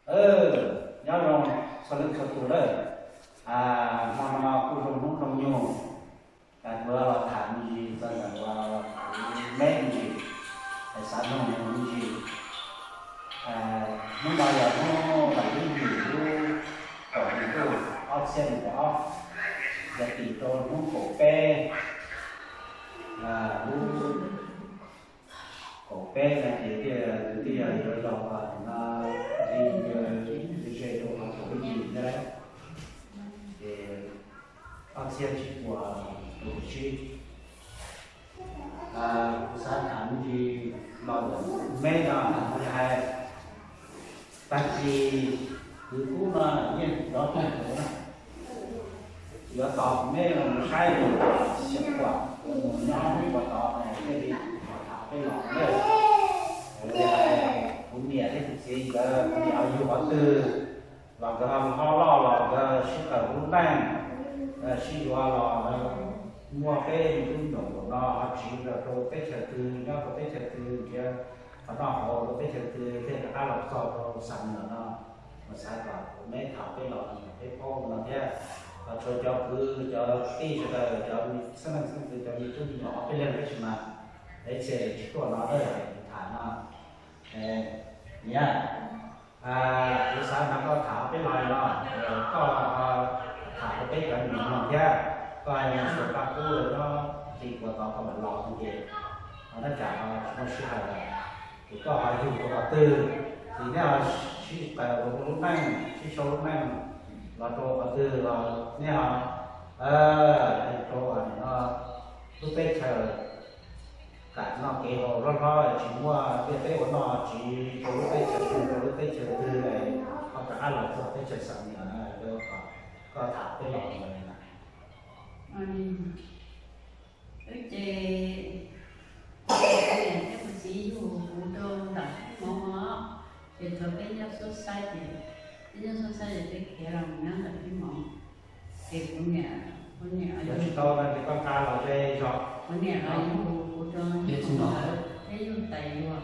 Nyob zoo txhua leej txhua tus lawm. Hmo no kuj zoo hnub zoo nyoog, kuv los tham me ntsis txog ntawm uas kuv meb me ntsis, xav nug me ntsis. Hnub no yog hnub vas thib yim lub kaum hli ntuj ob txhiab nees nkaum ob, yog tim rau hnub kaum peb, lub kaum peb no ces thiaj, thiaj yog yuav los no, li ze rau qhov kaum ib yim thiab, ces ob txhiab tsib puas rau caum tsib. Kuv xav tham me ntsis los ntawm meb no, kuv hais tag kis kwv kub no yeej cov rooj hauv na, yuav tos kuv meb los mus saib xyem kuam mus nyob ua tod thiaj li tham peb los na. Kuv niam thiab kuv txiv nkawd, kuv niam yug qhov twg los nkawd ho loj los nkawd sib tawm lub neej, sib yuav los muaj peb me tub nyuam no ho tsiv rau teb chaws twg, nyob rau teb chaws twg, nrhiav qhov noj qhov haus rau teb chaws twg thiaj rov qab los txog rau Xam Nuam no. Mas xav kom kuv meb tham peb los peb paub no thiab, los txhua cov kwv cov tij sawv daws, cov xeeb leej xeeb ntxwv, cov me tub me nyuam ob peb leeg tab sis mas ib txhia tsis tuaj no, kuv tham no. Niam, kuv xav nrog koj tham peb los no, koj tham rau peb cov me nyuam no thiab, koj hais tias Suav Paj Kub nyob tim ua tod koj mam los no ces, ho tab tom tsis muaj sij hawm lawm, ces koj ho yug rau qhov twg, ces neb ho sib tawm ua lub neej, sib sau lub neej los rau qhov twg los neb ho rau no lub teb chaws kam noj kev haus hlob hlob tsis muaj ntiaj teb ua noj, tsiv rau lub teb chaws twg rau lub teb chaws twg, ho rov qab los txog teb chaws Xam Nuam no, koj tham peb los ntawd na. Wb ces kuv niam thiab kuv txiv yug kuv rau ntawm Fij Moov os, ces thaum peb nyob Suav Xaib ces, peb nyob Suav Xaib ces peb khiav los mus nyob ntawm Fij Moov, ces kuv niam, kuv niam, kuv niam los yug kuv rau ntawd, peb yug Tais Zuag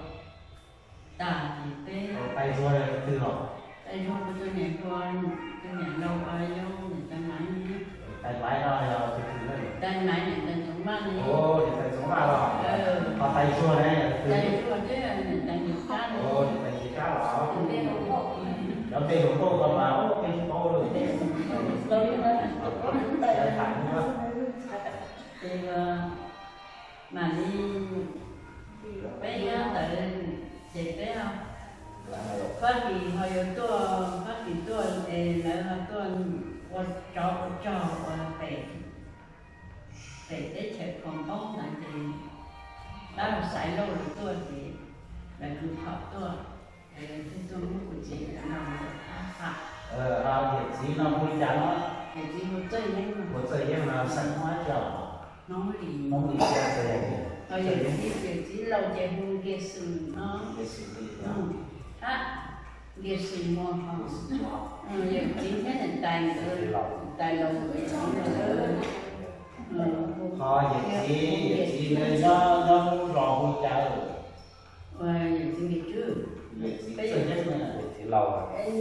tag ces peb, Tais Zuag twg los? Tais Zuag kuv tus niam hluas, tus niam laus uas yog niam tais Maiv, Tais Maiv no yog tus twg? Tais Maiv niam tais Txoov Vaj ne. Niam tais Txoov Vaj los? Ho Tais Zuag ne? Tais Zuag twb niam tais Nkias Kab ne. Niam tais Nkias Kab los? Cov npe hluas nkauj ko mas peb tsis paub li. Tham li, mam li, peb nyob ntawd ces peb, Fab Kis ho yuav tuaj, Fab Kis tuaj es lawv ho tuaj ua tsov ua rog ua pem, pem teb chaws Khaus Npoob ntawd ces pab Xaiv Lauj lawv tuaj ces lawv kwv phom tuaj, lawv thiaj tuaj muab kuv txiv no mus tham. Yawm txiv no hu li cas no? Yawm txiv hu Txawj Yeeb. Hu Txawj Yeeb no xeem Hmoob dab tsi? Hmoob Lis. Hmoob Lis thiab Txawj Yeeb. Yawm txiv, yawm txiv laus ces hu Nkias Xwm no. Nkias Xwm Lis. Hab, Nkias Xwm Muas ho. Yawm txiv thiab niam tais nkawd, niam tais laus nkawd. Ho yawm txiv, yawm txiv nyob, nyob Hmoob zos hu li cas? Yawm txiv Nkias Tswb. Yawm txiv Txawj Yeeb, yawm txiv laus.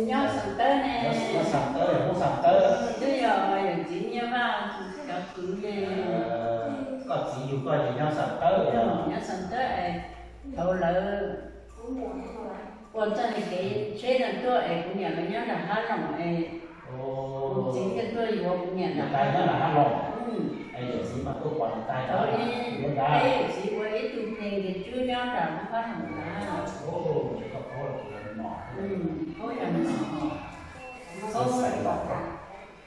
Nyob Xam Tawb ne. Nyob Xam Tawb, Hmoob Xam Tawb. Twb yog yawm txiv Nyiaj Vaj cov kwv ne. Koj txiv yug koj ces nyob Xam Tawb. Nyob Xam Tawb es thaum lawv ua txoj hais kev tsheb no tuaj es kuv niam lawv nyob nram Hab Loos es kuv txiv thiaj tuaj yuav kuv niam nram Hab Loos. Es yawm txiv mas tuaj pom niam tais, thaum i peb yawm txiv ua ib tug phe Nkias Tswb nyob nram lub Hab Loos ntawd.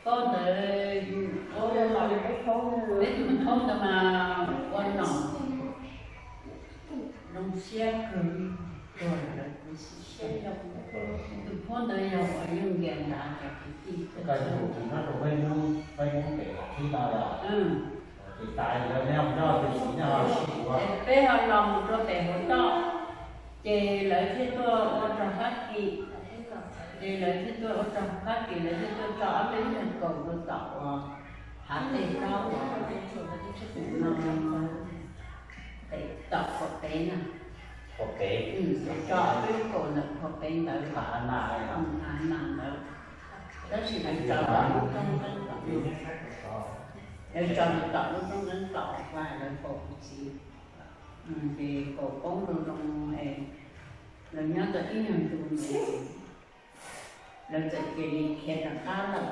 Paub yog paub ntawd, peb tus phaub ntawd mas ua nom zoo siab kawg, tuag lawm. Tus phaub ntawd yog uas yog Nkias Ntav cov kwv tij. Koj yug tus nyob rau Huab Hnub, Huab Hnub pem Vam Khib no los? Ces tas lawv nyob, nyob tus txiv nyob ho sib ua. Peb ho los mus rau pem hauv toj, ces lawv thiaj tuaj ua rog Fab Kis, ces lawv thiaj tuaj ua rog Fab Kis, lawv thiaj tuaj tso ob peb nyuag kaus rau tom uas hav tej tsob uas no, pem tom kaum peb no. Tso lub kaum ntawm qhov pem ntawd, Hanas ntawd, tab sis lawv tso lub rooj nqeeb tom, lawv tso tom lub rooj nqeeb tom uas lawv kaum txiv, ces kaum poob rau zoo, lawv nyob tau ib nyuag ntu, lawv txawm cia li khiav rov qab lawm.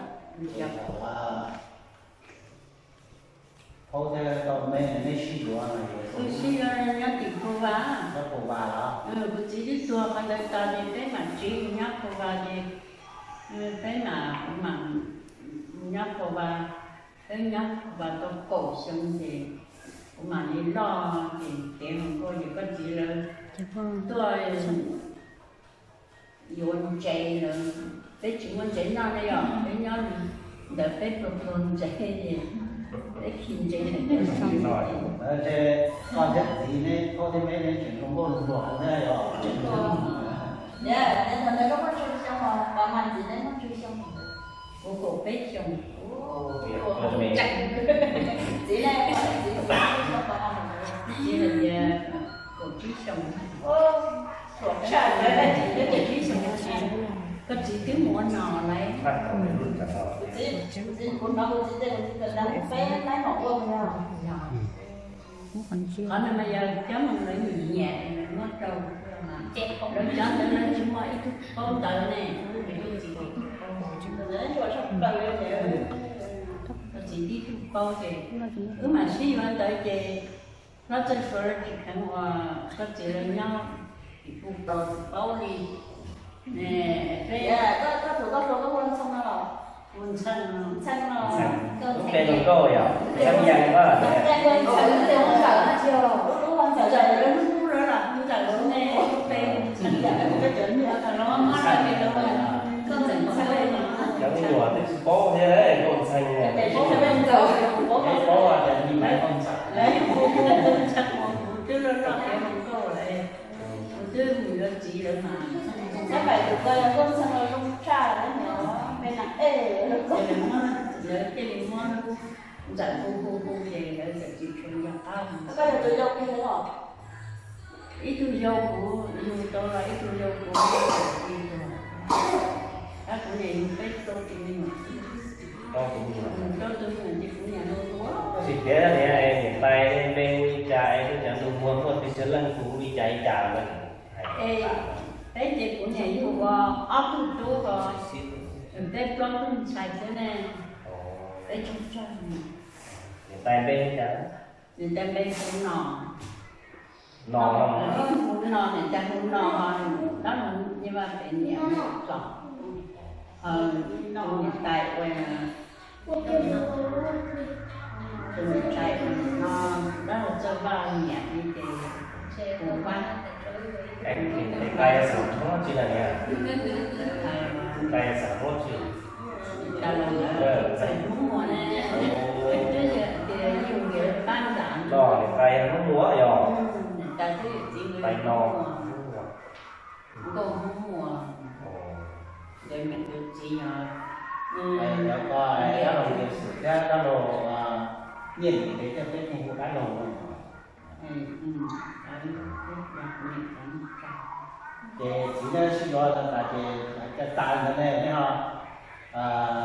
Wb sib yuav nyob tim Phu Vas, kuv txiv twb tuag qhov ntawd tas ces peb mam tsiv mus nyob Phu Vas ces peb mam, kuv mam mus nyob Phu Vas, peb nyob Phu Vas tau kaum xyoo ces kuv mam li loj ces kev hluas nkauj ces koj txiv lawv tuaj yuav ntses lawm, peb tsis muaj ntses noj ne yom, peb nyob ntawd peb pluag pluag ntses, peb khi ntses. Koj thiab txiv neb, koj thiab me neb tseem zoo nkauj zoo nraug thiab yom. Kuv kaum peb xyoos. Txiv hais tias kaum tsib xyoos, kaum tsib xyoos, koj txiv twb mus ua nom lawm. Qhov no mas yog cov mus lawv nyiam nyiam muab rau, lawv cov ntawd lawv tsis muaj ib tug paub ntawv ne, koj txiv tib tug paub ces wb mam sib yuav ntawd ces Hlob Txawj Suav lawv tsis kheev uas koj txiv lawv nyob, tsis pub tau tsis paub li. Peb, hu Ntxhee, Ntxhee no, lub npe zoo nkauj yom, Ntxhee Yees no. Ntxawm lawv hlub lawv los hu Ntxawm lawv ne, lub npe Ntxhee Yees, cov nyuam twb tsis paub thiab, Nkauj Ntxhee, paub tias nyias tais Nkauj Ntxhee. Kuv twb loj loj kev hluas nkauj lawm, kuv twb mus yuav txiv lawm mas. Ntxhee Yees tus ko yog Nkauj Ntxhee los zoo tshaj lawm, npe nag ej. Ces lawv muab, lawv thiaj li muab Ntxawm hu hu hu ces lawv txawm tsis tshua nco qab. Koj yog tus yau kiag los? Ib tug yau kuv, yug tau los ib tug yau kuv, ib tug yau kuv, tab kuv niam yug peb rau tus me nyuam, rau tus me nyuam ces kuv niam hu hu. Tsis tias niam tais npe hu li cas es lub cov nus muag muaj pes tsawg leej hu li cas li cas lawm. Es peb ces kuv niam yug ua ob tug tub ko, peb plaub tug ntxhais xwb ne. Peb tsawg tsawg. Niam tais npe li cas? Niam tais npe Hu Nom. Nom, Hu Nom, niam tais Hu Nom, dab laug Nyiaj Vaj pem niam txom. Tus niam tais ua, tus niam tais ua no, dab laug Txawj Vaj niam li ces Hu Vaj. Niam tais xeem Hmoob tsi na niam? Niam tais xeem Hmoob tsi? Niam tais los ntawd xeem Hmoob Muas ne, twb yog tias yug yawg pab ntawd. No niam tais Hmoob Muas yog? Niam tais twb yog txiv tais no. Nkauj Hmoob Muas. Ntawd niam tais txiv yog. Dab laug Nyiaj Xwm thiab dab laug Nyiaj Lim ces thiaj peb hu dab laug no. Ces txiv neb sib yuav tas ces caj tas ntawd ne, neb ho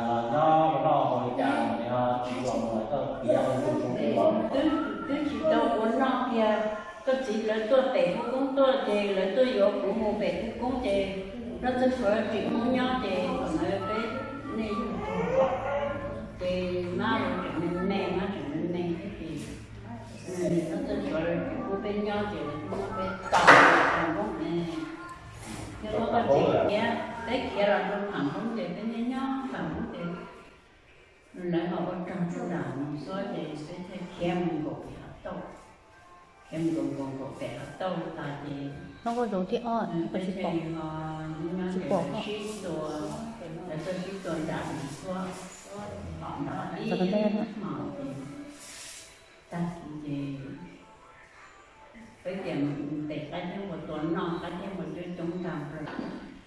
los nyob ua noj ua li cas, neb ho tsis yuav mus koj piav ua ntu zus ua. Twb tsis tau ua noj kiag, koj txiv lawv tuaj pem Hmoob Koob tuaj ces lawv tuaj yuav kuv mus pem Hmoob Koob ces Hlob Txawj Suav tsis muaj nyob ces thaum ntawd peb nej yug tuag ces mab tseem me me, mab tseem me me thiab ces Hlob Txawj Suav lawv tsis pub peb nyob ces lawv muab peb tau Pham Npoob ne. Yog koj txiv khiav, peb khiav los rau Pham Npoob ces peb nyob nyob Pham Npoob ces lawv ho ua rog rau nram Moos Xuab ces peb thiaj khiav mus nkaum pem Hav Tauj. Khiav mus nkaum nkaum nkaum pem Hav Tauj tas ces peb thiaj li ho nyob ces lawv sib tua, lawv tuaj sib tua nram Moos Xuab, tom nram ib hmo ces tag kis ces peb tias mus pem qab thiab npua tua noj, qab thiab npua coob coob ntag.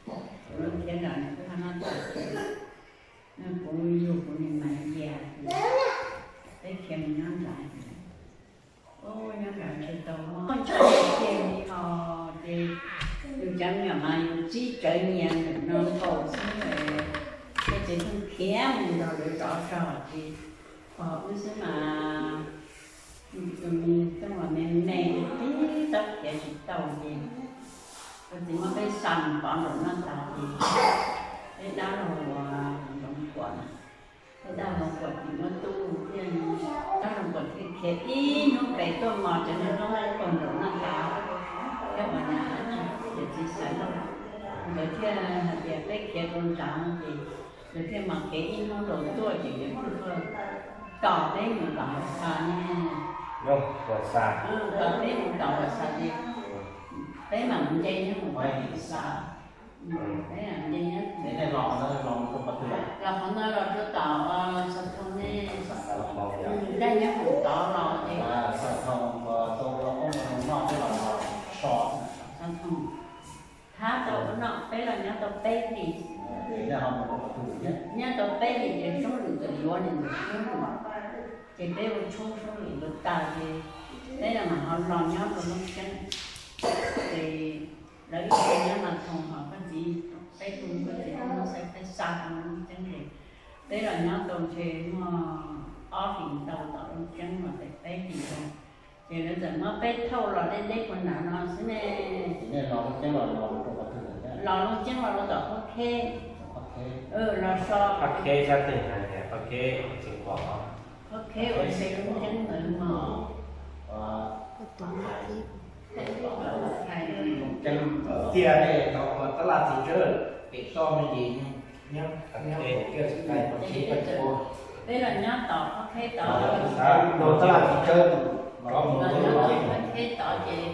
Kuv lub khiav nram nws kuj ho noj tas ces kuv yug kuv niag Maiv Yias, peb khiav mus nyob nrad. Nyob nrad ntshe tau muaj ntshai tiag li os. Lawv nyias ntawm no nkaus xwb, koj txiv pheej khiav mus nrog lawv zov zog ces pog wb xwb mas, tus me tooj los me me tib txhob khiav tsis tau ces koj txiv muab peb xa mus pov nraum no tas ces peb dab laug Ntxoov Kuam, peb dab laug Kuam txiv muab tub thiaj, dab laug Kuam thiaj khiav ib hnub pem tuaj mos cov niag zaub qaum nraum no tas, thiab ua niam ces txiv Xaiv Lauj nkawd thiaj hais tias peb khiav rau nrad ces nkawd thiaj mam khiav ib hnub rau tuaj ces nkawd thiaj tuaj tos peb mus tom Huas Xas ne. Tos peb mus tom Huas Xas ces peb mam nce nyob mus tom Huas Xas. Peb mam nce nyob, los qhov no los rau tom Xas Thoo ne, nce nyob mus tod los ces Xas Thoo thab tau ua noj, peb los nyob tau peb hlis, nyob tau peb hlis ces Soob Lwm txawm yuav nws tus Soob Lwm, ces peb ua tshoob Soob Lwm yuav tag ces peb los mam ho los nyob rau Loob Ceeb. Ces lawv ib txhia nyob Mas Thoos ho koj txiv, peb tus koj txiv Tub Xaiv peb xa rau Loob Ceeb ces peb los nyob tau ntshe muaj ob hlis ntau tom Loob Ceeb los ces peb hlis ntau, ces lawv txawm muab peb thauj los deb deb puag nram no xwb ne. Los Loob Ceeb los rau tom Qhob Kheb, los so Qhob Kheb sab twg, Qhob Kheb uas ntshe Loob Ceeb ntawd mog. Tiag, tab laj txiv tsawb pem toj me ntsis nyob, nyob, peb los nyob tom Qhob Kheb tod, tab laj txiv tsawb, Qhob Kheb tod ces,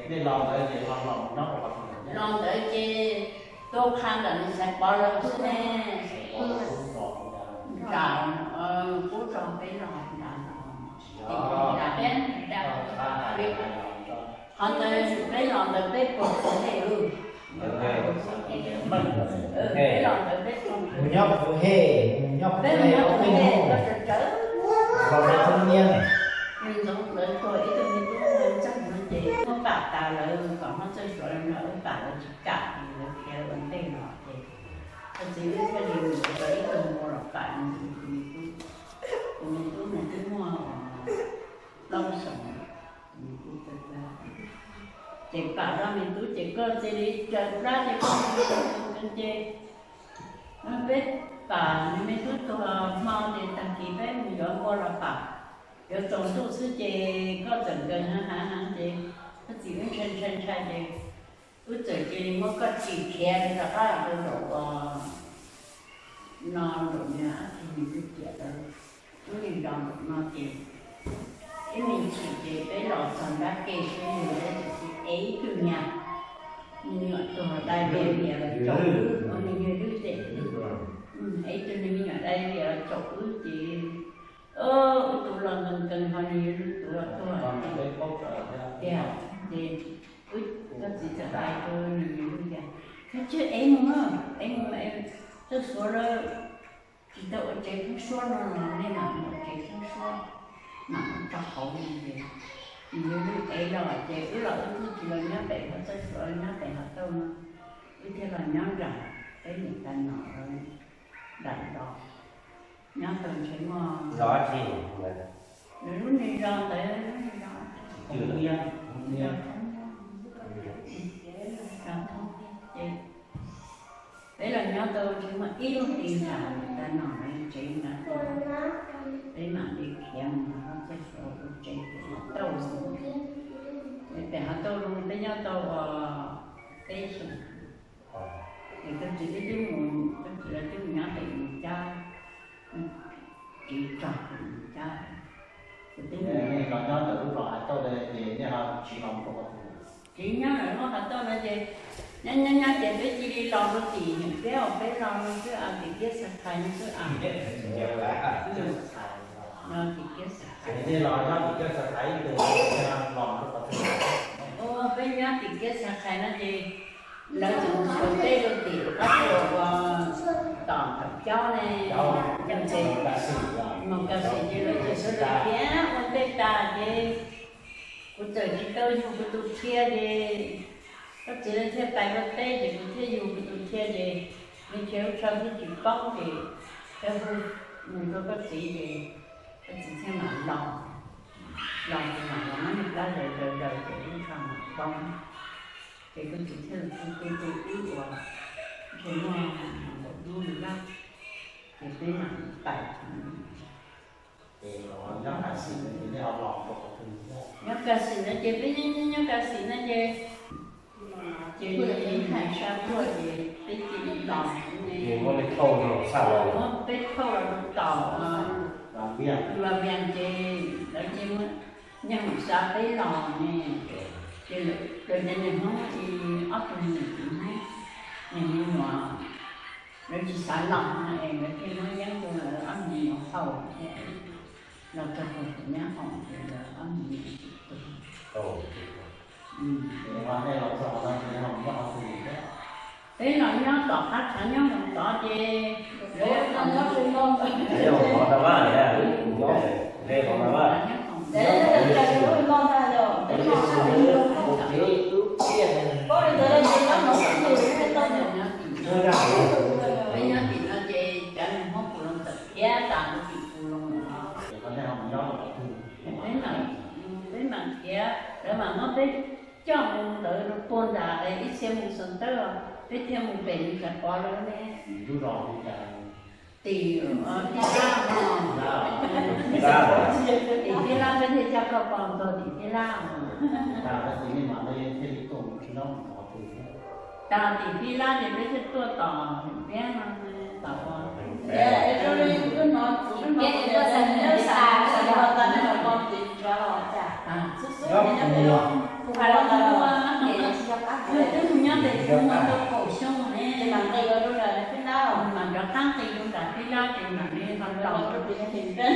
nej los ntawd ces los, los ntawd ces tuaj qha ntawm nws Xaiv Pov lawv xwb ne. Nram, kub tso peb los nram, qhov ntawd peb los ntawd peb puag Phuv Hej, peb los ntawd peb puag, mus nyob Phuv Hej, mus nyob Phuv Hej, los rau Thoob Nyiab, nws ntxoov lawv tuag ib tug me tub ntxawg no ces muab pam tas lawv kom muab txawj suav los no wb pam lawv tsis kam ces lawv khiav ua ntej los ces koj txiv wb thiaj li mus rau ib tug mus los pam nws tus me tub, tus me tub nws twb muaj plaub xyoos, ces pam zoj me tub ces koj cia li raws plab ces koj mus nce, peb pam nws me tub tuag hmo ces tag kis peb mus yuav npua los pam, yuav tsaus ntuj xwb ces koj txawm nkees heev heev ces koj txiv wb ntshai ntshai ntshai ces wb txawm cia li muab koj tsim khiav rov qab los rau zaum uas no nraum niag ab tug nws twb tiam lawm, wb nim los nraum no ces ib me chim ces peb los txog nrab ke xwb nws txawm cia li ev ib tug niag me nyuam tuag dai vias vias los caum wb, nws yog Lwj ces ev ib tug niag me nyuam dai vias los caum wb ces wb tus los nkees nkees ho nws yog Lwj tus los tuag tiag ces wb, koj txiv txawm hais rau nws yog Lwj tias, kav tsij ev mus, ev mus, txawj suav lawm, tsis tau ua tsev pheeb suab no los nej mam mus ua tsev pheeb suab, mam mus tso hauv no ces nws yog Lwj ev los ces wb los wb twb tsis los nyob pem hauv txawj suav, nyob pem hauv tauj no, wb thiaj los nyob nram peb niam tais nom lawv nram zos, nyob tau ntshe muaj, lawv lub niag zos ntawd, lub niag zos, zos Thoob, zos Thoob ces peb los nyob tau ntshe muaj ib lub hli nram niam tais nom lawv tsev ntawd, peb mam li khiav mus hauv txawj suav ua tsev pem hauv tauj, pem hauv tauj zoo peb nyob tau uas peb xyoos. Ces koj txiv twb mus, koj txiv lawv twb mus nyob pem Mus Cab, txiv tso pem Mus Cab, ces twb mus los nyob ntawm lub zos Hav Tauj ces nej ho tsiv los mus rau qhov twg? Txiv nyob ntawm lub Hav Tauj no ces nyob nyob nyob ces peb cia li los rau tim peb os, peb los rau xwb tim Kiab Xav Thais no xwb as. Los tim Kiab Xav Thais, nej los nyob tim Kiab Xav Thais ib tug, los rau qhov twg? Ua peb nyob tim Kiab Xav Thais no ces lawv tseem mus xyuas peb rau tim qab tsuas uas tom Thaum Caub ne, mus Kav Xim ces lawv tseem sawv daws khiav ua ntej tas ces kuv txawm tsis tau yug kuv tus qhia ces Koj txiv lawv thiaj pais ua teb ces kuv thiaj yug kuv tus thiaj ces, nws ces lub tsho thiaj tsis poob ces, thiaj hu mus rau koj txiv ces, koj txiv thiaj mam los, los ces mam los muab niag plab zaws zaws zaws ces lub tsho mam poob. Ces koj txiv thiaj li tu tu tu wb uas, ces muaj npaum dub li lawm, ces peb mam pais. Nyob Kav Xim no ces peb nyob nyob Kav Xim no ces, ces hais sab tuaj ces peb cia li los ne, muab peb thauj los rau tom Los Vias ces lawv cia li muab nyob hauv xav peb los ne, ces lawv tias niam hmoob ib ob tug niam txiv hmoob, niam me nyuam, lawv tsis xav los no es lawv thiaj muab yeeb rau lawv ob me nyuam haus thiab. Los txog thaum nyab hoom ces lawv ob me nyuam tsis tuag. Peb los nyob tom qab tshav nyob hoom tod ces, peb nyob tim no ces cov niag hmoob Pus Loos txawm khiav tas lub tim Pus Loos lawm. Peb mam, peb mam khiav, lawv mam muab peb coj mus ntawd rau puag nram ib txhia mus Xos Ntawj, peb thiaj mus pem nws cov pov lawm ne. Tim Tij Lab no, tim Tij Lab peb thiaj coj koj pov ntog tim Tij Lab. Tas tim Tij Lab ces peb thiaj tuaj tom Piab no, tom Piab, twb mus nyob ntawm xyoo no rau kaum xyoo ne, mam rov qab nqis rau nram Tij Lab ces mam li ho los rau tim Piab.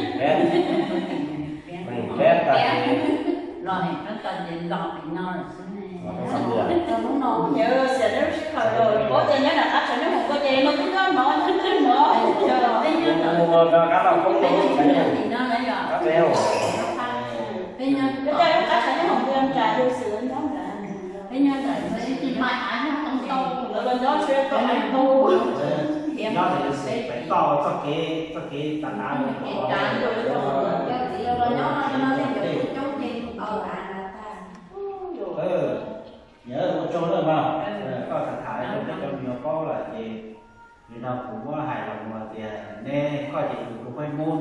Los heev tas ces los tim no lawm xwb ne. Xiam neb lub sij hawm los paub tias nyob nram qab tshav nyob hoom ko ces no twb nyob no, nyob twg no. Peb nyob tim no na yom. Peb nyob, lub qab tshav nyob hoom ko nram lub xwm nyob nram. Peb nyob nram, nyob tsis tau, nyob tsis tau. Nyob pem toj txoj kev, txoj kev tav tav, kev tav, nyob no coob ces mus tau. Nyiam ua tsaug na mas, koj tham tham rau peb cov me nyuam paub lawm ces, nim no kuv muab hais los mus tias neb, koj ces tus tus Paj Hmoob,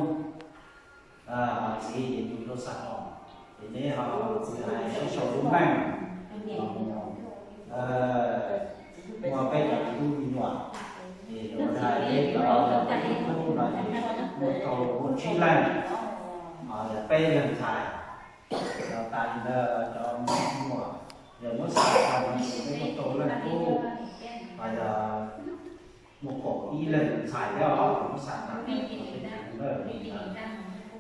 ho txiv ces tus rau Xam Hom, ces neb ho txiv hais sib sau lub neej los mus, muaj peb cov tub me nyuam, ces ua hais peb cov tub no ces muaj rau muaj tsib leej, ho yog peb leeg ntxhais. Los tas li ntawd cov me nyuam, yog muab xav tau no ces peb muaj rau leej tub, ho yog muaj kaum ib leeg ntxhais thiab os, muab xav tau.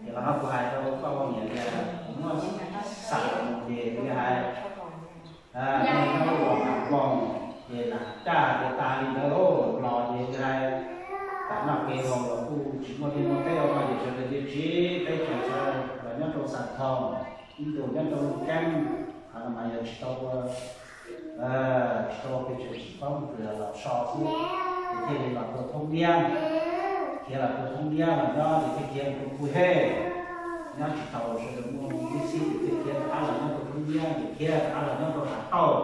Ces qhov no kuv hais rau koj poj niam tias muab xav mus ces kuv hais, nej nyob los Nam Nploos ces lam caj ces tas li ntawd los ces kuv hais, tam noj kev haus los kuj tsis muaj liaj muaj teb ua no ces sawv daws cia tsiv teb chaws sawv daws los nyob rau Xam Thoos, ib ntus nyob rau Looj Ceeb, qhov no mas yog tsis tau ua, tsis tau ua pes tsawg tsis paub, tsuas yog los so xwb, ces thiaj li los rau Thoob Liab, khiav los rau Thoob Liab los nyob ces thiaj khiav rau Phu Hej, nyob tsis tau sawv daws muaj ib xib ces thiaj khiav rov qab los nyob rau Thoob Liab, ces khiav rov qab los nyob rau Hav Tauj,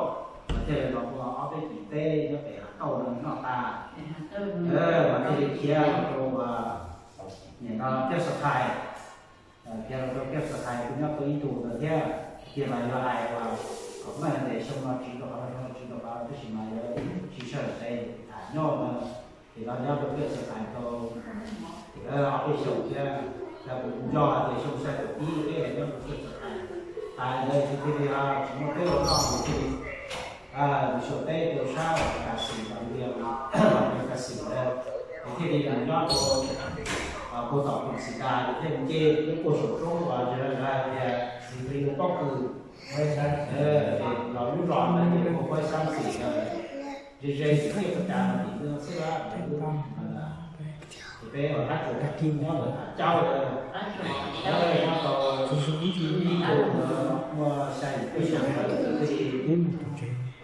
los thiaj li los ua ob peb tim teb nyob pem Hav Tauj no noj tas, mas thiaj li khiav los rau nim no Kiab Xa Thais. Khiav los rau Kiab Xa Thais kuj nyob tau ib ntus ntawd thiab. Tiag mas yog hais uas kom meej ntes xyoo no tsiv rau qhov no, xyoo no tsiv rau qhov no, tab sis mas yuav tsis sawj tes tham nyob no, ces los nyob rau Kiab Xa Thais tau ob peb xyoos thiab. Yog kuv nco hais tias xyoo xya caum ib peb los nyob rau Kiab Xa Thais, tas ntawd tsis thiaj li, tsis muaj teb ua noj, mus thiaj li mus xyuas teb rau sab Kav Xim, Los Vias, Kav Xim ntawd, ces thiaj li mus nyob rau puag tom Koom Xim Das, ces thiaj mus nce peb puag saum roob uas lawv hais tias Xim Plig ua pob kws, los lub zos ntawd ces ua Huaib Xab Xim ntawd, ze ze tim Kiab Xa Thais no tim no xwb. Ces peb ua qab tsuas nyob ntawd Thaj Caub ntawd, nyob tau ib ntus muaj xya yim peb xyoos ntawd thiaj li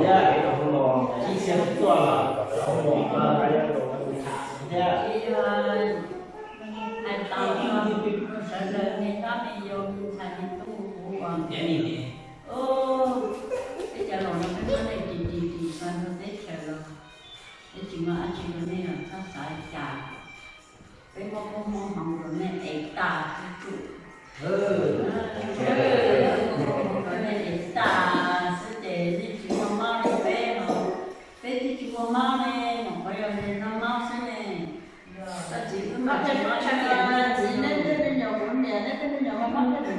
thiab, ib txhia tuaj los mus thiab. Hais tau sawv daws me tab me yau me ntxhais me tub kuv uas, peb cov laus no peb muab nej ris ris ris tso rau teb chaws los, peb tsis muaj dab tsi rau nej los txhob xav li cas. Peb muab koob muab hmoov rau nej ev tas xwb, rau nej ev tas xwb ces nej tsis muaj mob li peb no. Peb twb tsis muaj mob ne, nyuam qhuav yog noj mob xwb ne. Koj txiv wb mas tsis mob ib yam, txiv neb tej me nyuam kuv niam neb tej me nyuam mas mob tej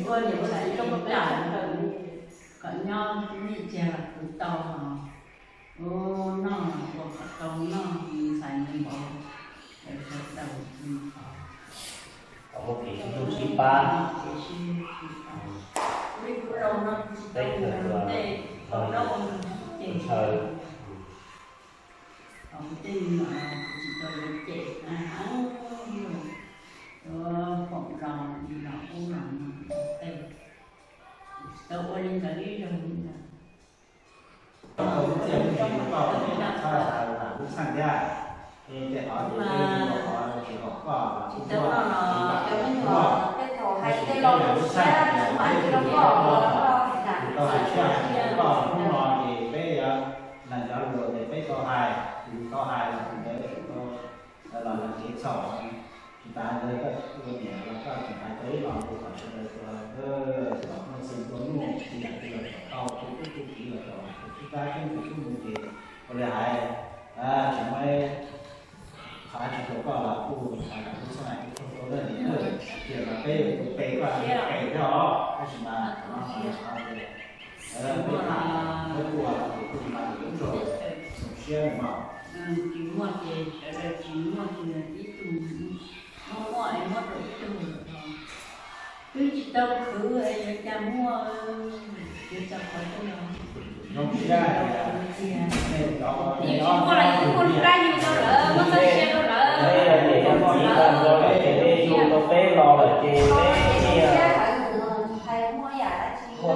Ua niam ua txiv coj pab pab kom nyob ib txiag los kuv tau ua noj ua kom tau noj ntxhais ntxhais vauv sawv daws txhua qhov. Kom muaj kev sib hlub sib pab. Kev sib hlub sib pab. Peb kawg ua ntshaw. Kuv tej me nyuam kuv tsis tau yuav cem, yuav foom los li los ub los no tej, tau ua li ntawd ib zaug li ntawd. Tau lub txiaj lub ntsig rau koj, txhob xav lub txheej thiab. Tej qhov ces peb ua qhov tsis haum koj los kuj muaj, tab sis peb yog lub txheej ces peb tsis tau hais siab hais rau koj, hnub no ces peb yuav, neeg cov luag ces peb tau hais, tus tau hais los tus ntawd tau los yog kev txhaum. Tsis tas ntawd koj ua niam los koj tseem hais tau ib lo lus kom sawv daws tau, kom muaj txeeg tua nuj, tsis yam twg los kom tau, tus tub tus kiv los kom tus tub kab keeb tus tub mus ces ua li hais, tsis muaj qhov tsis tau koj los kuj hais kom lub txheej kuj tau tau lawm, tiam los peb tus pem koj pem thiab os, tab sis mas no peb tham peb ua ces kuj mas tus tub rau zoo siab no. Tsis muaj ces sawv daws tsis muaj ces ib tug muaj muaj es muab rau ib tug lawm os. Twb tsis tau khwv es yuav cas muaj, yuav cas qhov twg los. Zoo siab tias nej cov, nej tsis muaj los yus twb muaj lub kab yus rau lawv, muaj txoj sia rau lawv. Peb yog niam yog txiv tag nrho lawm ces nej yug tau peb los lawm ces peb thiaj muaj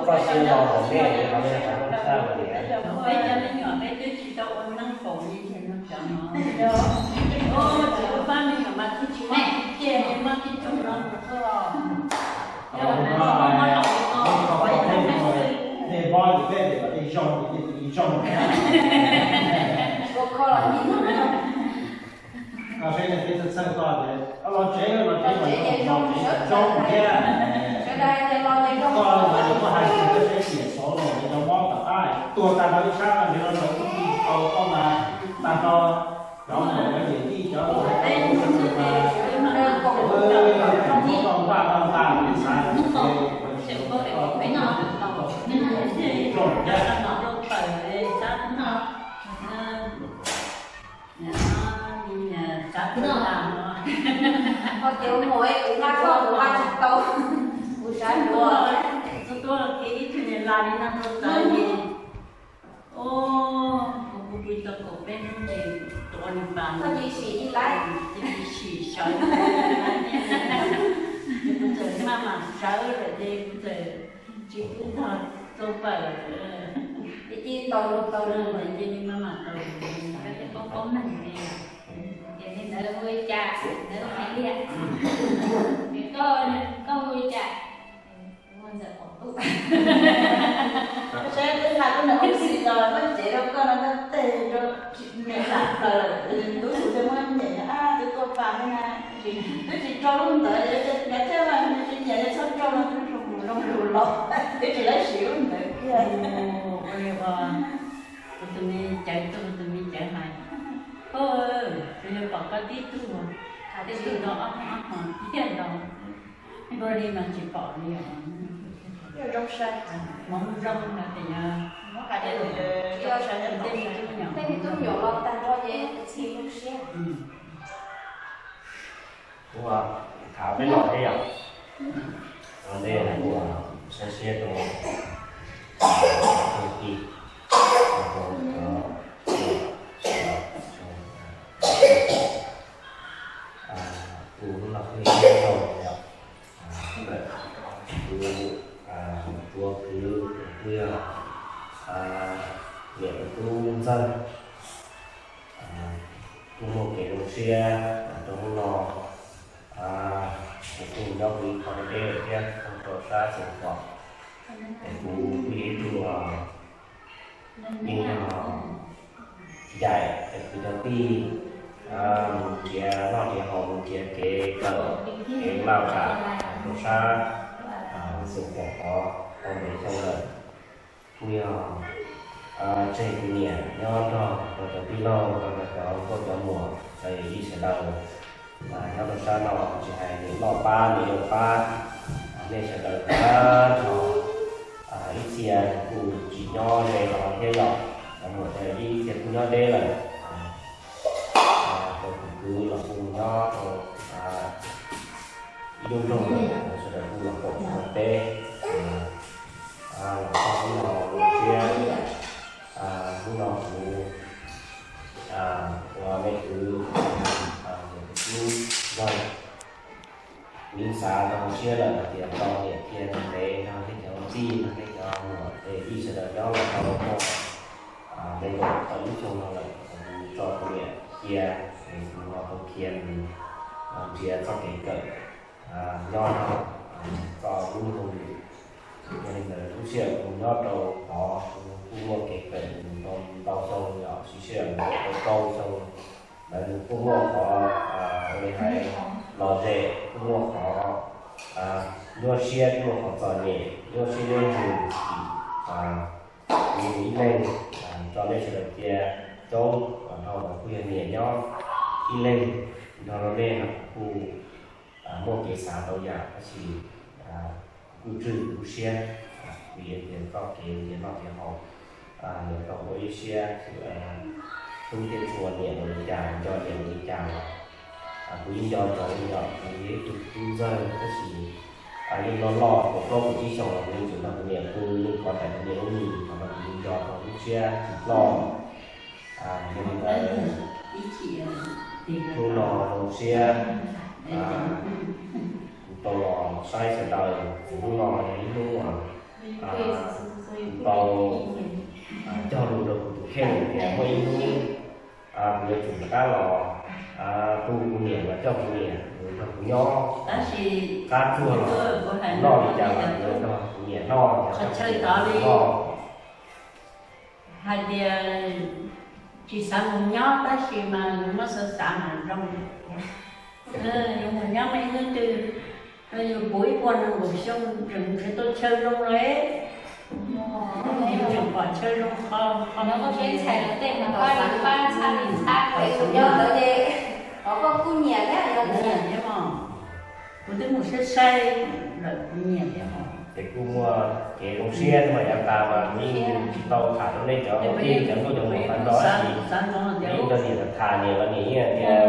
txoj sia los ntawm nej, ces nej hais zoo tshaj lawm tias. Peb cov me nyuam peb twb tsis tau ua neej faus li tiag no cov no. Tsis ua pab me nyuam mas twb tsis muaj tib ce, muaj tib tug no mus tuaj. Nej mob ces peb tias kom nej zoo ces nej cia li zoo thiab. Koj saib nej peb txheej txheej koj tias los tsev los tsev los zoo thiab. Koj los koj hais tias koj saib tias xauv los ces cov mob tom qab tuag tag nrho ib sab no, nrhiav los ib tug tau koj mas tag nrho. Cov muam cov yawm yij cov hais tau tus mas, muab koj npaj koj npaj ib sab ces zoo thiab. Koj tias ua muam es kuv nqa koj kuv nqa tsis tau, kuv sab luag. Tuaj los ces ib tug niag las li no rau tawv ces, o, kuv pw tau kaum peb hnub ces tuav nws pas, koj cia li sim li lawm, cia li sim sawv. Ces kuv txawm maj mam sawv lawm ces kuv txawm tsis pub txog txau pawg. Ces cia li tau tau lawm ces cia li maj mam tau. Ces nej ntawd hu li cas, ntawd hais tias, koj, koj hu li cas? Saib twb hais lub niam ub xis los muab cev rau koj no koj tej rau niam lam plaws lawm, tub tus thiaj muab nyem a twb tuaj pas thiab na. Twb tsis tso lub ntawd, nws thiaj li tsis nyiam li txhob tso no twb zoo mus zoo lus los twb tsis laib sim lub ntawd kiag. Ua li ua, kuv tus me cawv tuaj, kuv tus me cawv hais, o, kuv yog pom koj tib tug, tib tug no ob hmo ob hmo tiag nkaus. Npua li mas tsis pom li os. Hmoov zoo no tias yog, tej me tub me nyuam, tej me tub me nyuam los tag nrho ces txi lub siab. Kuv tham peb lo thiab yom. Ntej kuv saib siab rau tus tij, rau cov, kuv lub no kuj yog ib zaug yom. Kuv, kuv ua kwv kuj yog niam tus tub ntxawg, kuj muaj kev zoo siab rau hnub no. Kuv kuj nyob kuv ib qho deb deb lawm thiab, kuj rau sab Xeev Khuam, es kuv kuj yog ib tug yeej yog ncaim es kuv cov tij mus nrhiav noj nrhiav haus, mus nrhiav kev kawm kev laj kam rau sab Xeev Khuam tod tau ntev xyoo lawm. Kuj yog tseg kuv niam nyob nrog rau cov tij laug, rau cov nkauj cov muam, cov yij sawv daws nyob rau sab no, tsis hais niam loj pab niam yau pab, Nej sawv daws tag nrho, ib txhia kuj tsis nyob ze los thiab yom, muaj ib txhia kuj nyob deb lawm. Rau tus kwv los kuj nyob rau ib lub nroog, sawv daws kuj los koom ua teb los txog hnub no siab. Hnub no kuv ua nej kwv, tus kwv npawg, kuv yeej xav rau hauv siab lawm hais tias tau niam cia ntev nrog nej cov tij nrog nej cov muam es ib sawv daws nyob los tau muaj nees nkaum tawm lub xyoo no lawm, kuv tso kuv niam cia es kuv ho tau khiav mus nrhiav txoj kev kawm nyob rau txoj lub nroog. Yog li ntawd lub sij hawm kuv nyob rau qhov kuv kuj muaj kev kawm mus tau ntau xyoo, yog siv sij hawm mus tau rau xyoo ntawd nws kuj muaj qhov ua li hais lom zem, kuj muaj qhov nyuaj siab, kuj muaj qhov txom nyem, nyuaj siab nyuaj ntsws. Kuv ib leeg tso nej sawv daws cia coob, dhau ntawd kuj yog niam nyob ib leeg nrog rau nej no kuj muaj kev xav ntau yam tab sis kuj tswj kuv lub siab vim tias txoj kev nrhiav noj nrhiav haus yuav tau ua ib siab hlub thiab tshua niam ua li cas, nco niam ua li cas los kuv yeej nco ntsoov yom, kuv yog ib tug tub ntxawg tab sis yeej loj loj kaum plaub kaum tsib xyoos los kuv yeej tseem nrog kuv niam pw, yeej kov daim kuv niam lub mis, qhov no kuv yeej nco rau lub siab tsis ploj. Yog li ntawd, hnub no zoo siab kuv tau los saib sawv daws, hnub no yog ib hnub kuv tau cog lus rau kuv tus kheej tias muaj ib hnub kuv yuav tsum rov qab los tu kuv niam los coj kuv niam nrog kuv nyob. Qab tsuag los noj li cas los kuv yuav nrog kuv niam noj, nrog kuv niam noj. Hais tias tsis xav mus nyob tab sis mas yus muab xav xav mas zoo. Yus mus nyob muaj ib hnub twg yus puv ib puas nees nkaum xyoo tseem tsis tau chaw zoo los, yus tseem pom chaw zoo qhov qhov no. Kuv twb mus saib saib lawm kuv nyiam thiab os. Ces kuj muaj kev zoo siab mas yav tas mas kuv yeej tsis tau tham rau nej cov kwv tij cov nkauj cov muam tag nrho tab sis yeej nrog niam tham, niam los niam yeej hais tias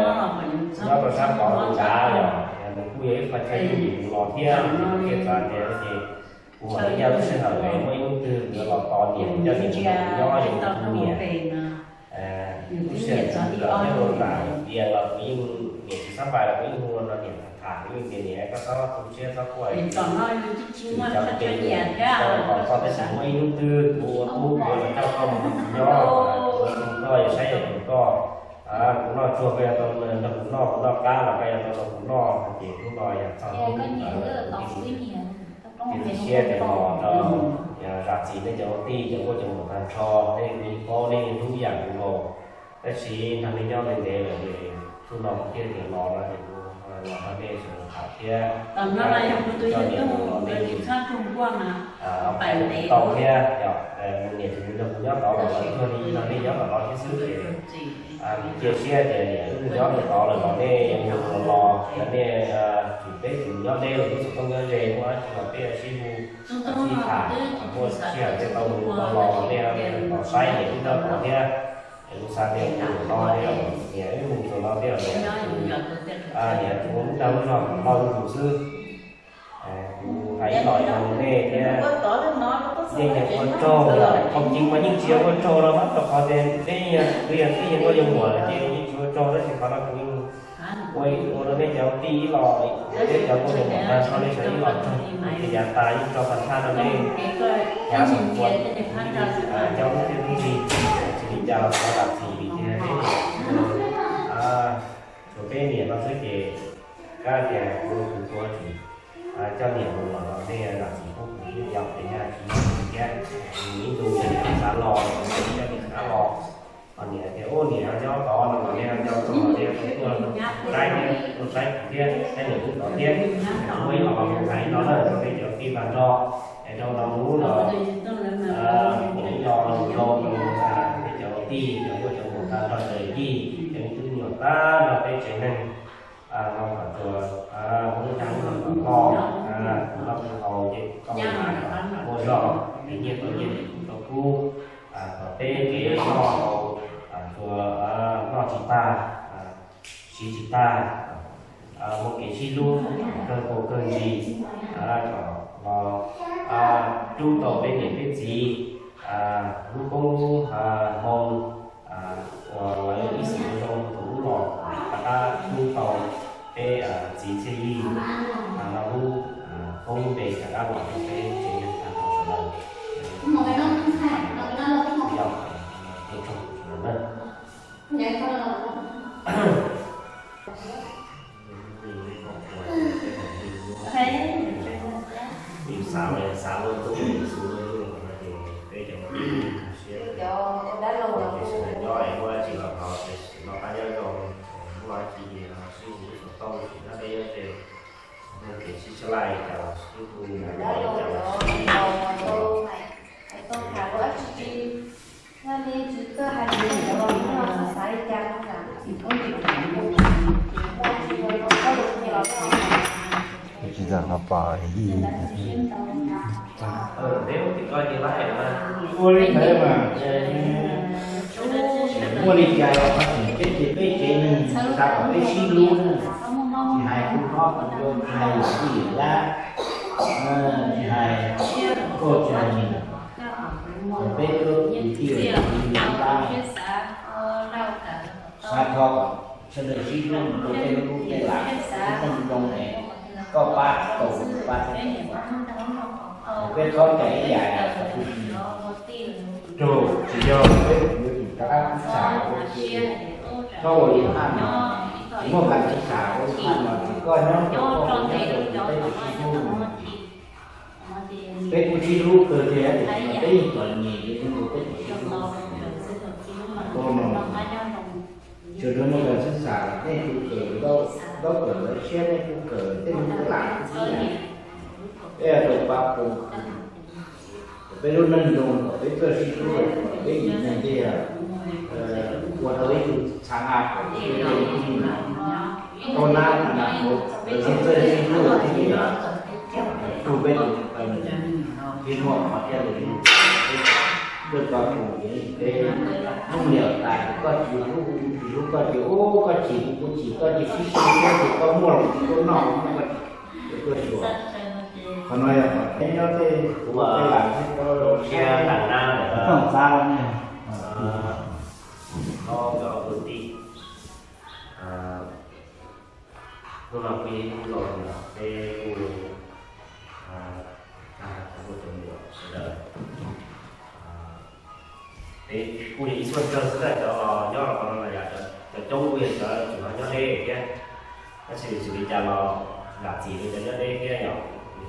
nyob rau sab tod tus nrad yog nws kuj yog ib qho chaw yooj yim mus los thiab, thiaj xav tias ces kuv mam li nyob lub sij hawm es muaj ib hnub twg kuv yuav los tos niam, coj niam nyob, yuav mus tu niam. Lub sij hawm kuv kawm nyob rau nram tias los kuv yeej, niam tsis xab pais los kuv yeej hu rau niam tham, kuv yeej tias niam koj txhob tu siab txhob quaj, tseem cov tes niam tau tos koj tab sis muaj ib hnub twg kuv ua tub kuv yuav los coj koj mus nrog kuv nyob, kuv yuav tu koj, yuav saib yuav hlub koj. Kuv noj tsuag koj yuav tau nrog kuv noj, kuv noj qab los koj yuav tau nrog kuv noj, ces hnub no yog txog hnub ntawd kuv thiaj li cia siab tias los rau zam txim nej cov ua tij cov nkauj cov muam tag nrho, nej yeej paub nej yeej hlub yam kuv nkaus. Tab sis nrog nej nyob ntev ntev lawm ces hnub no kuv thiaj tias los no ces kuv los nrog nej sawv daws tham thiab coj niam mus los nej yeej tau thiab. Yog niam tseem nrog kuv nyob tod los lawv cuag li nrog nej nyob tom no thiab xwb ces kuv cia siab tias niam wb nyob rau tod lawm los nej mus los los, yog nej tseem, peb tseem nyob deb los tub txom tooj nyob ze, muaj dab tsi los peb sib hu sib tham, muaj sij hawm thiaj tau mus tau los, nej los saib niam wb nyob tod thiab. Kuv xav tias mus no thiab, niam wb mus txog no thiab, niam tsuas ua lub dag lub zog kom lauj lub lus xwb. Kuv hais ib los rau nej thiab, nej yeej ua tsaug, qhov tseeb mas yeej tsis yog ua tsaug no mas rau qhov tias peb yog, peb yog nkauj yog muam lawm ces yeej tsis ua tsaug, tab sis qhov no kuv ua, ua rau nej cov tij ib los, peb cov nkauj cov muam tag nrho nej sawv ib los tsaug, ces yav tas yeej tso tag nrho rau nej. Yav mus ua cov lub txiaj lub ntsig, tsis li cas los thov zam txim vim tias peb niam, tsuas peb niam no xwb ces kab tias kuv tus tuav tseem coj niam mus los los nej zam txim pub kuv thiab, yog tias yog tsis yog thiab, ib ntus yog niam xav los, coj niam xav los, ho niam tias ub niam nyob tod no los nej nco txog los nej tuaj saib thiab, tuaj saib kuv thiab, saib niam wb tod thiab. Kuv muab ib los mus hais ib los na rau peb cov tij tag nrho, es rau no hnub no kuv ib los zoo rau peb cov tij cov nkauj cov muam tag nrho cov yij cov tub nyuam tag nrho peb tsev neeg no kom tsuas muaj lub dag lub zog kom loj, kuv los kuv Nyiaj tau nyiaj, nyiaj tau kub, kom peb kev noj haus, txhua noj tsis tag, siv tsis tag, muaj kev sib hlub, kawg nkaus kawg ntsig, kom los rub tau peb niam peb txiv lub koob lub hmoo, uas lawv ib txwm zoo tus lub los rov qab rub tau peb txiv Txhiaj Yig no lub koob lub npe rov qab los rau peb tsev neeg tag nrho sawv daws. Yog tus tsoom sawv daws na. Xav xav luaj ntuj xav luaj yug no ces peb cov siab, ces sawv daws nyob es muaj dab tsi los thov, ces no pab nyob zoo, muaj dab tsi los sib hu xov tooj, tsis nyob peb nyob ces muaj kev sib txhawb laij cas los sib hu, cas los sib Tsis tau qhov pom ib. Ua li ntawd mas, muaj li cas los qhov tseem peb ces peb tsev neeg xav kom peb sib hlub na. Tsis hais tus hlob tus yau, tsis hais yawm yij yawm dab, tsis hais koj tsis hais nws, peb tus tij tus dab, xav thov kom sawv daws sib hlub mus rau tej lub tej lam, lub tej zoo es koj pab tau kuv pab thiab. Peb txhob cais ib yam kom tus raug, tsis yog peb yuav tsum rov qab sib tham ua ke, txhob ua li phaj no, tsis muaj kas sib tham ua li phaj no, tsis koj nyob rau koj, kuv nyob rau kuv, peb tsis sib hlub. Peb kuj sib hlub kawg thiab, peb yeej txom nyem li, peb tsis sib hlub. Koj no, sawv daws muaj kas sib tham, nej tus kawm ntaub kawm ntawv siab, nej kuj kawm tej lub lam xwb. Peb tau pab pub peb lub neej zoo kom peb txawj sib hlub, kom peb yim neeg thiaj ua tau ib tug txha nqa kom peb tej lub neej tau nab nab, lawv txawj sib hlub thiaj li tug peb tus thiaj muaj qhov thiaj li. Koj tau tus yeej peb hnub niam tais koj tsis hlub, tsis hlub koj ces ub koj chim kuv chim, koj ces sib tw thiab ces koj muaj los kuv noj, muaj koj ces koj xyuas. Qhov no yog qhov peb nyob tej kuv tej lam thiab koj zoo siab ntas nab lawm, tooj txab ne. Hlob nkawd ob kwv tij, hnub no kuj yog ib hnub zoo, peb kuj tag cov muam cov muam sawv daws, peb kuj yog ib txhia tsawg xwb na, cov nyob los qhov no los yog cov coob kuj yog cov tseem nyob deb thiab. Tab sis tsis li cas los zam txim rau cov nyob deb thiab yom.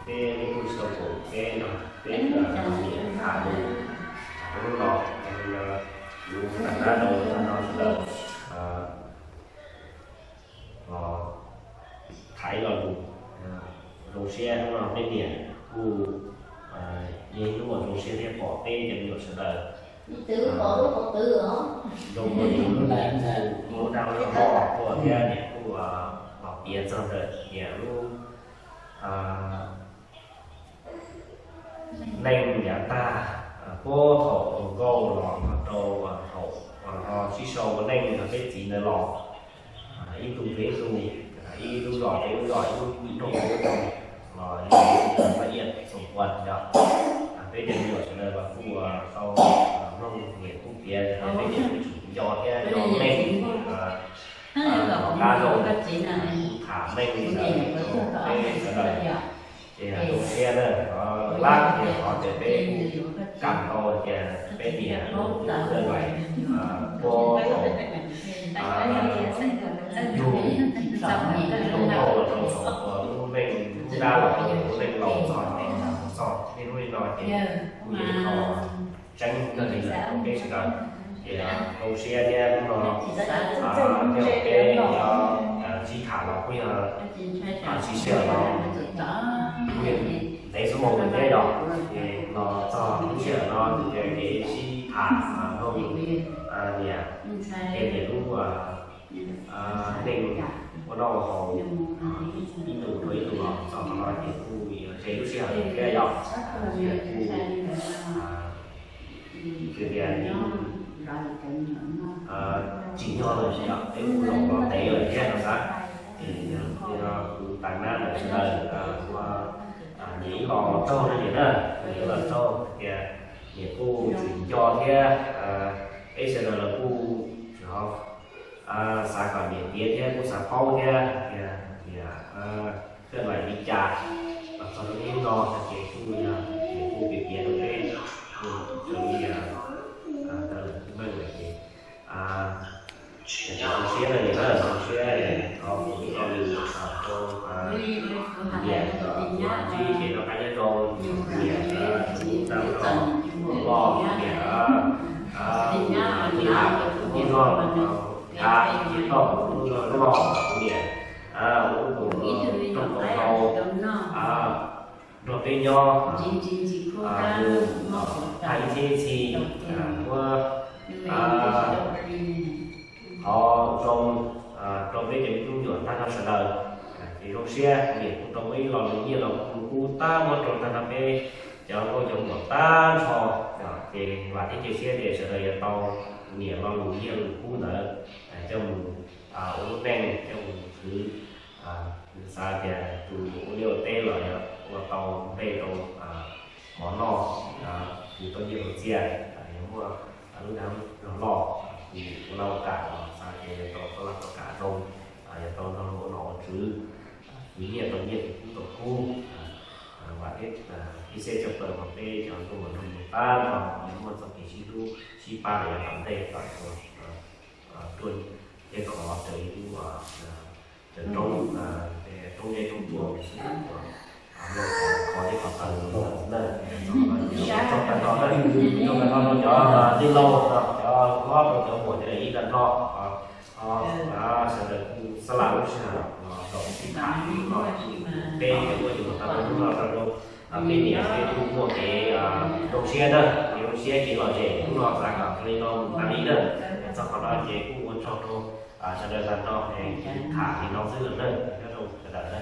Peb kuj tsis tau koom peb no, peb tham lus rau lub no, kuv tham dab rau no sawv daws tham ib lo lus zoo siab hnub no peb niam kuj yog ib hnub uas zoo siab thiab pom peb cov me nyuam sawv daws zoo ua lub dag lub zog tuaj thiab niam kuj los piav txog ntawm niam lub neej yav tag, puag thaum hluas nkauj los rau thaum no sib sau ua neej nrog peb txiv ntawd los, ib tug rau ib tug, ib lub zos rau ib lub zos, ib lub nroog rau ib nroog, los yog ib lub zos paj iaj xoom ua yog peb cov me nyuam sawv daws los kuj tau mloog niam kuj piav, peb niam kuj tseem nco thiab nco meej, qab zoo tham meej li ntawd rau peb sawv daws. Ces zoo siab na, qhov lab tias qhov tias peb kuj kam tau tias peb niam lub nplej vais puag thaum yug tau hau los rau thaum lub neej dab los rau lub neej laus txog txog niaj hnub li no ces kuj yog ib qho tseeb kawg li lawm rau peb sawv daws. Ces zoo siab thiab hnub no tej zaum peb yuav sib tham los kuj yog tsis sij hawm no kuj yog ntev xuab moos lawm thiab yog, ces los txog lub sij hawm no ces kev sib tham mloog niam tej niam lub neej ua noj ua haus ib ntus rau ib ntus los txog qhov no ces kuj yuav tseg lub sij hawm thiab yog, ces kuj Tias tsis nyob lawm, es kuv los los tev lawm thiab no xav. Ces kuv tas nab ntawm sawv daws ua niam ib los tsaug na niam na, niam ib los tsaug tias niam kuj tsis nco thiab, peb sawv daws los kuj xav kom niam tiav thiab kuj xav paub thiab tias niam thiaj li li cas los txog rau hnub no ces kuj yog niam kuj piav piav rau peb, kuj raws li tau lawm kuj meej lawm ces Ces zoo siab na niam na, zoo siab thov foom ib lo lus rau niam, ntsib kev noj qab nyob zoo, niam tau loj niam, tus tub no, kav tsis tau tus tub no loj niam, ua tus rooj kaum hlau nrog peb nyob, mus tag ib txhiab ib txhis, muab qhov zoo rau peb cov me tub me nyuam tag nrho sawv daws. Ces zoo siab niam kuj tau muaj ib lo lus nyiaj lo lus kub tab muab rau tag nrho peb cov nkauj cov muam tag nrho. Ces vam thiab cia siab tias sawv daws yuav tau niam lo lus nyiaj lus kub ntawd coj mus ua lub neej, coj mus khwv. Xav tias tus ua liaj ua teb los yuav ua tau nplej rau mov noj, khwv tau nyiaj tau txiaj, yuav muaj lub dab loj loj, tus ua laj ua kam los xav tias yuav tau txoj laj txoj kam zoo, yuav tau nrog luag ua nom ua tswv, khwv nyiaj tau nyiaj, khwv kub tau kub. Vam thiab cia siab tshaj plaws uas peb cov nkauj muam nraug nus tag nrho yuav muaj txoj kev sib hlub sib pab los yav tom ntej kom tau tuaj thiab khov raws li lub raws roob, roob zeb roob tsuas xwb, muaj qhov deb qhov taw na. Tsaug tag nrho na, tsaug tag nrho rau cov tij laug, cov hlob, rau cov muam, cov yij tag nrho. Sawv daws kuj xab laj lub sij hawm los zaum sib tham no, peb cov muaj cov muam tag nrho hnub no rau peb niam peb tub muaj kev zoo siab na, kev zoo siab kev lom zem hnub no xav kom li no mus tas li na. Txog qhov no ces kuj ua tsaug rau sawv daws tag nrho, tham li no xwb lawm na, nyob zoo sawv daws na.